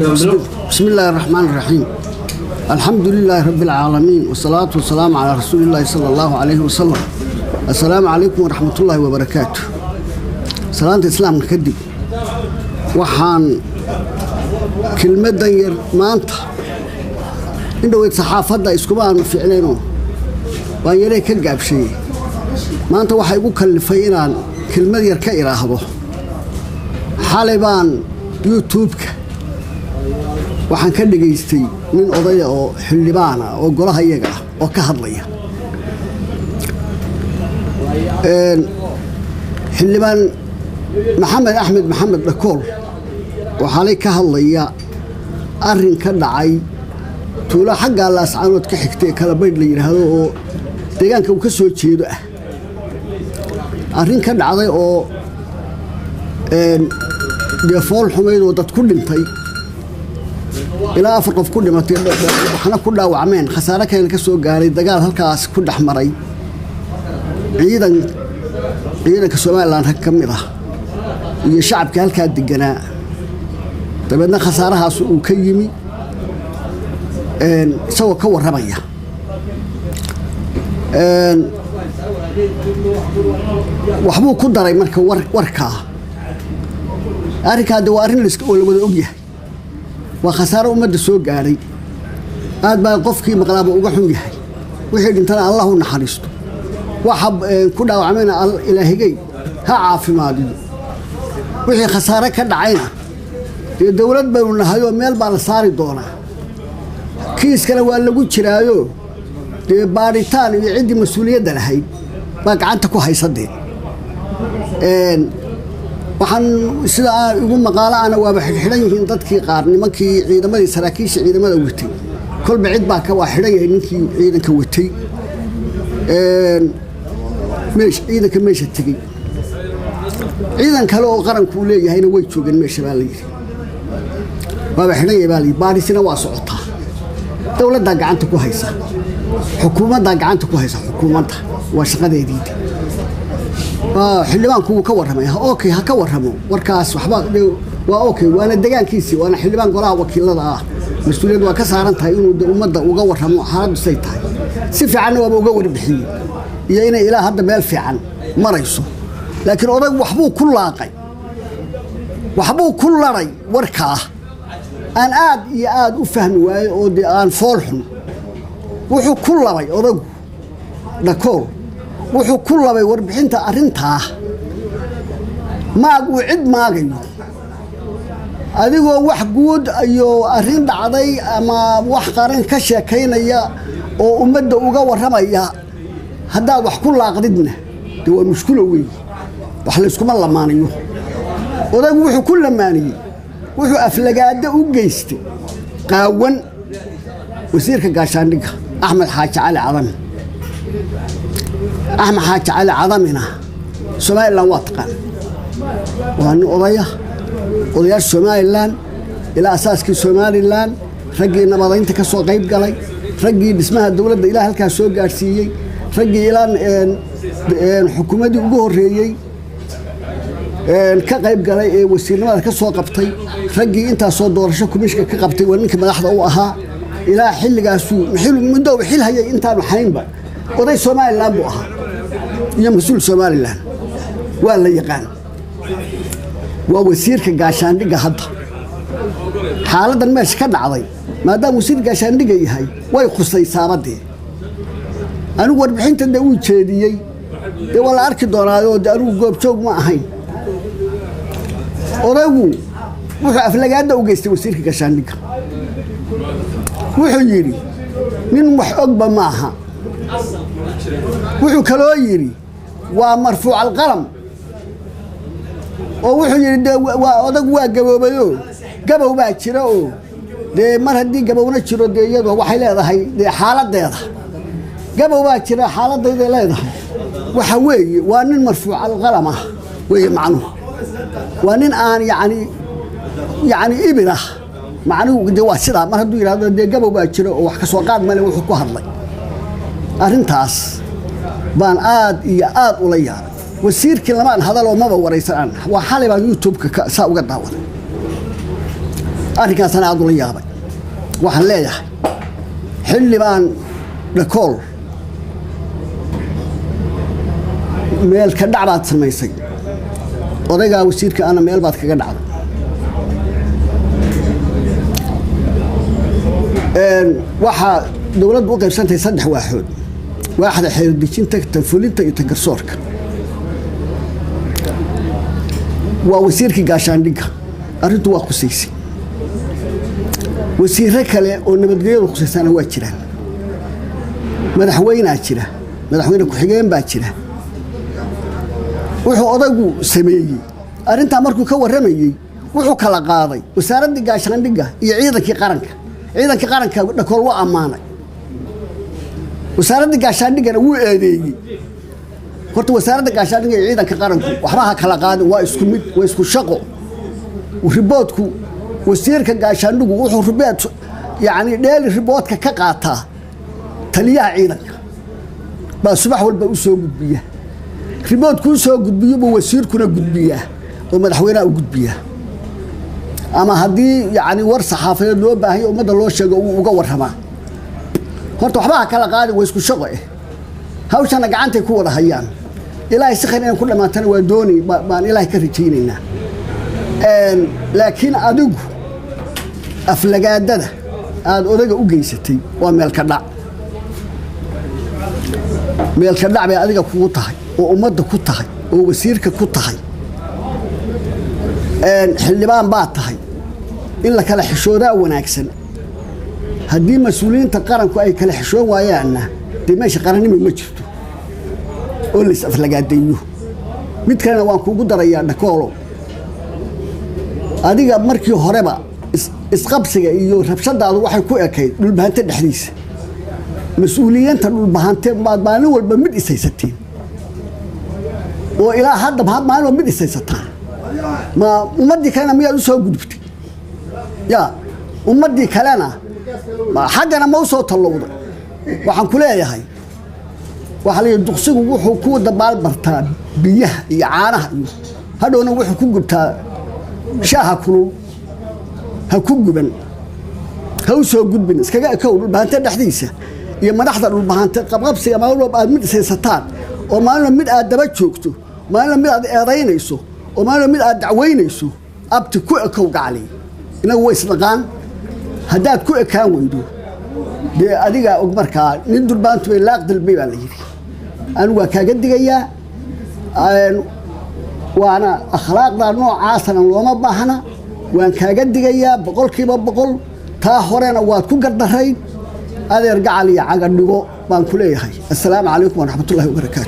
بسم الله الرحمن الرحيم، الحمد لله رب العالمين، والصلاة والسلام على رسول الله صلى الله عليه وسلم. السلام عليكم ورحمة الله وبركاته. Salaanta islaamka kadib, waxaan kelmaddan yar maanta in dhoweyd saxaafadda iskuma aanu ficnaynoo waan yaree ka gaabsheeyey. Maanta waxaa igu kallifay inaan kelmad yar ka idhaahdo. Xalay baan YouTube-ka waxaan ka dhegaystay nin odaya oo xildhibaan ah oo golaha iyaga ah oo ka hadlaya. Xildhibaan Maxamed Axmed Maxamed Dhakool oo xalay ka hadlaya arrin ka dhacay tuulo xaggaa Laascaanood ka xigta ee Kalabaydh la yidhaahdo oo deegaanka uu ka soo jeedo ah, arrin ka dhacday oo dee fool xumayd oo dad ku dhintay, ilaa 4 qof ku dhimatay, waxna ku dhaawacmeen, khasaare kalena ka soo gaaray, dagaal halkaas ku dhex maray ciidanka Somaliland rag ka mid ah iyo shacabka halkaa deganaa, dabeedna khasaarahaas uu ka yimi, isagoo ka warramaya waxbuu ku daray. Marka warkaa arrinkaa de waa arrin oo la wada og yahay, waa khasaaro ummadda soo gaadhay, aad baa qofkii maqlaaba uga xun yahay. Wixii dhintana Allah u naxariisto, waxa ku dhaawacmayna Ilaahigey ha caafimaadiyo, wixii khasaare ka dhacayna dee dowlad baynu nahayoo meel baa la saari doonaa, kiiskana waa lagu jiraayo dee baadhitaan iyo ciddii mas-uuliyadda lahayd baa gacanta ku haysadee. Waxaan sida igu maqaalo ana waaba xidhxidhan yihiin dadkii qaar, nimankii ciidamadii, saraakiisha ciidamada watay, kolba cid baa ka waa xidhan yahay ninkii ciidanka watay meesha, ciidanka meesha tegey. Ciidan kale oo qaranku uu leeyahayna way joogeen meesha baa la yidhi, waaba xidhan yahay baa la yidhi. Baadhisina waa socotaa, dowladdaa gacanta ku haysa, xukuumaddaa gacanta ku haysa, xukuumadda waa shaqadeedii. Xildhibaanku wuu ka warramay, okay, ha ka warramo warkaas, waxba waa okay, waana degaankiisii, waana xildhibaan golaha wakiilada ah, mas-uuliyad waa ka saaran tahay inuu ummadda uga warramo xaaladdu say tahay. Si fiicanna waaba uga warbixiyey iyo inay ilaa hadda meel fiican marayso. Laakiin odag waxbuu ku laaqay, waxbuu ku laray warkaa aan aad iyo aad u fahmi waayey oo dee aan fool xun. Wuxuu ku labay odagu Dhakool, wuxuu ku labay warbixinta arrintaa maag uu cid maagayo. Adigoo wax guud iyo arrin dhacday ama wax qaran ka sheekaynaya oo ummadda uga warramaya, haddaad wax ku laaqdidna dee waa mushkulo weeye, wax layskuma lamaaniyo. Odaygu wuxuu ku lamaaniyey, wuxuu aflagaado u geystay qaawan wasiirka gaashaandhigga Axmed Xaaji Cali Cadami. Axmed Xaaji Cali Cadamina Somaliland waa taqaan, waa nin odaya, odayaasha Somaliland ilaa asaaskii Somaliland raggii nabadaynta ka soo qayb galay, raggii dhismaha dowladda ilaa halkaas soo gaadhsiiyey, raggii ilaa xukuumaddii ugu horreeyey ka qayb galay ee wasiirnimada ka soo qabtay, raggii intaasoo doorasho komishinka ka qabtay, waa ninkii madaxda u ahaa ilaa xilligaasuu muddo xil hayay intaanu xaynba. Oday Somaliland buu ahaa iyo mas-uul Somaliland, waa la yaqaan, waa wasiirka gaashaandhigga. Hadda xaaladdan meesha ka dhacday maadaama wasiir gaashaandhigga yahay way khusaysaabadee. Anigu warbixinta de uu jeediyey dee waa la arki doonaayoo de anigu goobjoog ma ahayn. Odaygu wuxuu aflagaada u geystay wasiirka gaashaandhigga, wuxuu yidhi nin wax ogba ma aha. Wuxuu kaloo yidhi waa marfuuc alqalam, oo wuxuu yidhi dee waa odagu waa gaboobayoo gabow baa jira, oo dee mar haddii gabowna jiro dee iyadu waxay leedahay dee xaaladeeda, gabow baa jira xaaladayday leedahay. Waxa weeye waa nin marfuuc alqalam ah weeye, macnuhu waa nin aan yacni ibir ah, macnuhu dee waa sidaa. Mar hadduu yidhahdo dee gabow baa jira oo wax ka soo qaad male wuxuu ku hadlay, arrintaas baan aad iyo aad ula yaabay. Wasiirkii lamaan hadaloo maba waraysan, aan waa xalay baan YouTube-ka saa uga daawaday. Arrinkaasana aad ula yaabay. Waxaan leeyahay xildhibaan Dhakool, meel ka dhac baad samaysay. Odaygaa wasiirka ana meel baad kaga dhacday. Waxaa dowladdu u qaybsantahay saddex waaxood: waaxda xeerdejinta, tan fulinta iyo tan garsoorka. Waa wasiirkii gaashaandhigga, arrintu waa khusaysay. Wasiiro kale oo nabadgelyadu khusaysaana waa jiraan. Madaxweynaa jira, madaxweyne ku-xigeen baa jira. Wuxuu odaygu sameeyey arrintaa markuu ka warramayey, wuxuu kala qaaday wasaaraddii gaashaandhigga iyo ciidankii qaranka. Ciidankii qaranka Dhakool waa ammaanay, wasaaraddii gaashaandhiggana wuu eedeeyey. Horta wasaaradda gaashaandhigga iyo ciidanka qaranku waxba ha kala qaadin, waa isku mid, waa isku shaqo. Riboodku wasiirka gaashaandhigu wuxuu ribood, yacni dheeli riboodka ka qaataa taliyaha ciidanka baa subax walba u soo gudbiya. Riboodkuu soo gudbiyo buu wasiirkuna gudbiyaa oo madaxweynaha u gudbiyaa, ama haddii yacni war saxaafadeed loo baahanya ummadda loo sheego uu uga warramaa. Horta waxba ha kala qaadin, waa isku shaqo hawshana gacantay ku wada hayaan. Ilaahay si khayr inay ku dhammaatana waa doonay, baan Ilaahay ka rajaynaynaa. Laakiin adigu aflagaadada aada odaga u geysatay waa meelka dhac. Meelka dhac bay adiga kugu tahay oo ummadda ku tahay oo wasiirka ku tahay. Xildhibaan baa tahay, in la kala xishoodaa wanaagsan. Haddii mas-uuliyiinta qaranku ay kala xishoon waayaanna, dee meesha qarannimo ma jirto oo la is aflagaadeeyo. Mid kalena waan kuugu darayaa, Dhakoolo. Adiga markii horeba isqabsiga iyo rabshadaadu waxay ku ekayd Dhulbahante dhexdiisa. Mas-uuliyiinta Dhulbahante baad maalin walba mid ishaysateen oo ilaa hadda maalin walba mid ishaysataan. Ma ummaddii kalena miyaad u soo gudubtay? Ya ummaddii kalena xaggana ma u soo tallowday? Waxaan ku leeyahay, waxaa la yidhi duqsigu wuxuu ku dabaal bartaa biyaha iyo caanaha, iyo hadhowna wuxuu ku gubtaa shaaha kulul. Ha ku guban, ha u soo gudbin. Iskaga ekow Dhulbahante dhexdiisa iyo madaxda Dhulbahante. Qabqabsiga maalin walba aad mid ishaysataan oo maalin walba mid aad daba joogto, maalin walba mid aad eedaynayso oo maalin walba mid aad dacwaynayso, abti ku ekow gacali. Inagu way isdhaqaan. Haddaad ku ekaan weydo, dee adigaa og. Markaa nin durbaantu bay laaq dalbay baa la yidhi. Anigu waa kaaga digayaa, waana akhlaaqda noocaasana looma baahna. Waan kaaga digayaa 100%. Taa horena waad ku gardarayd, adeer gacal iyo cagadhigo baan ku leeyahay. Assalaamu calaykum waraxmatullahi wabarakaatu.